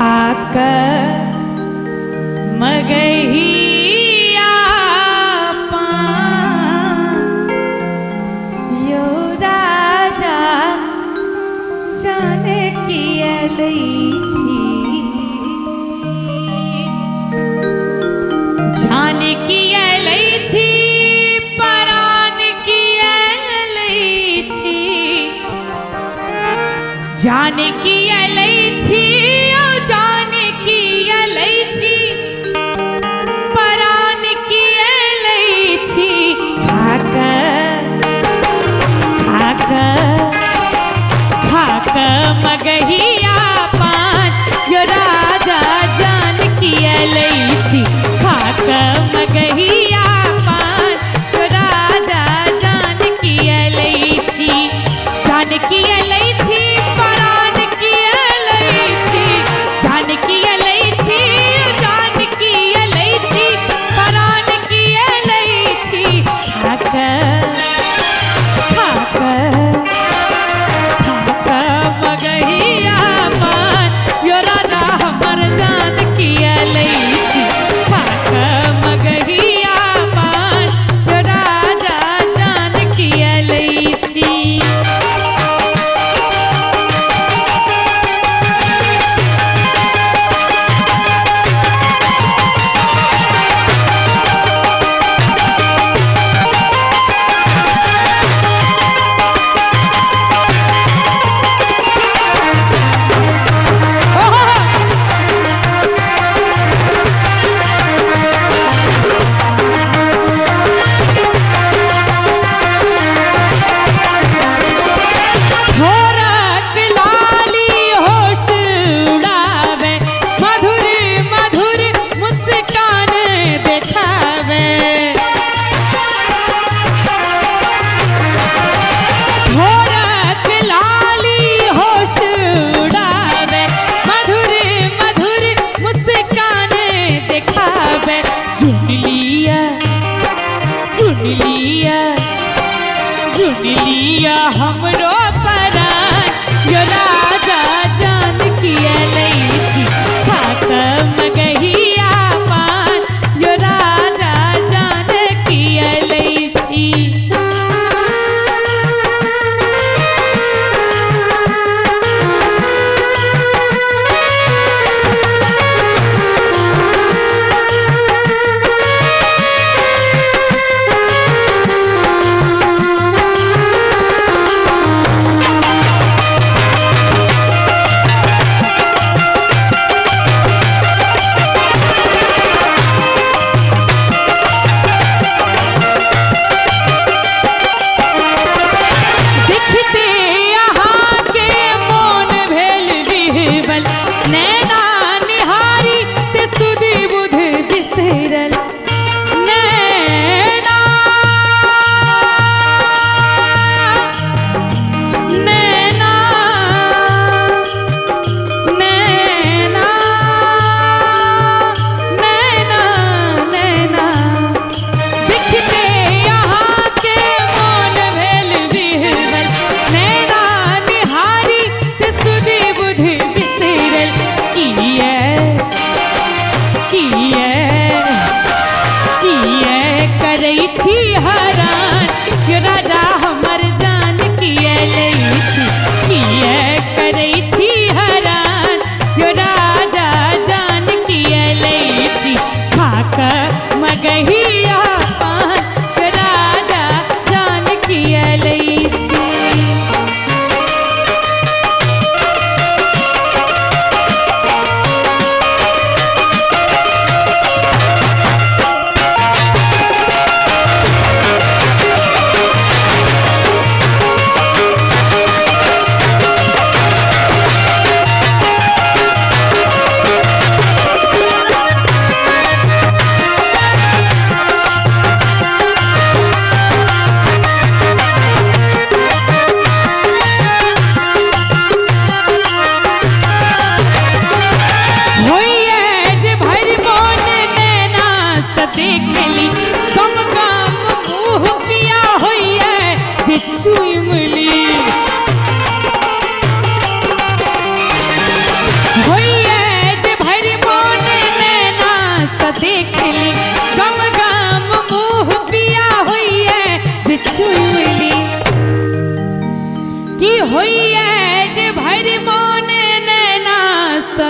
खाक मगहिया पान यो राजा जाने किया लै छी, जान किया लै छी, परान किया लै छी, जान किया लै छी, ओ जान किया लै छी, परान किया लै छी, खाक खाक खाक मगहिया पान यो राजा जान किया लै छी, खाक मगहिया पान यो राजा जान किया लै छी, जान किया लै छी, परान किया लै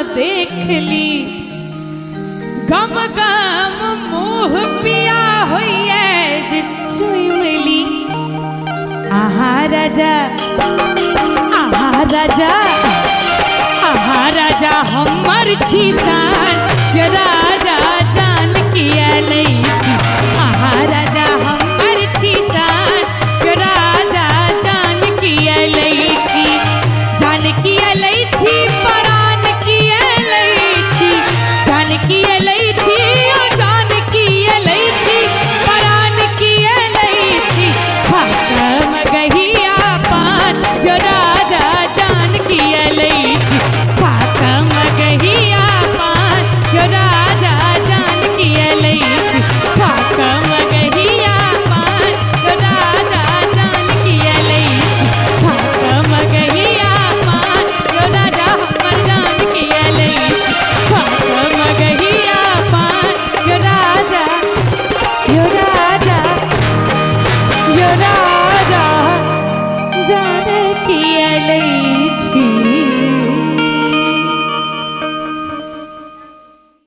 देख ली। गम गम मुँह पिया होइए जे चुमली। आहा राजा, आहा राजा, आहा राजा हमर छी शान, यो राजा जान किया लै छी। आहा राजा हमर छी शान, यो राजा जान किया लै छी। जान किया लै छी, परान किया लै छी। जान किया लै छी, ओ जान किया लै छी, परान किया लै छी। खाक मगहिया पान, यो राजा जान किया लै छी। खाक मगहिया पान, यो राजा जान किया लै छी। खाक मगहिया पान, यो राजा जान किया लै छी। खाक मगहिया पान, यो राजा हमर जान किया लै छी। खाक मगहिया पान, यो राजा, यो राजा, यो राजा जान किया लै छी।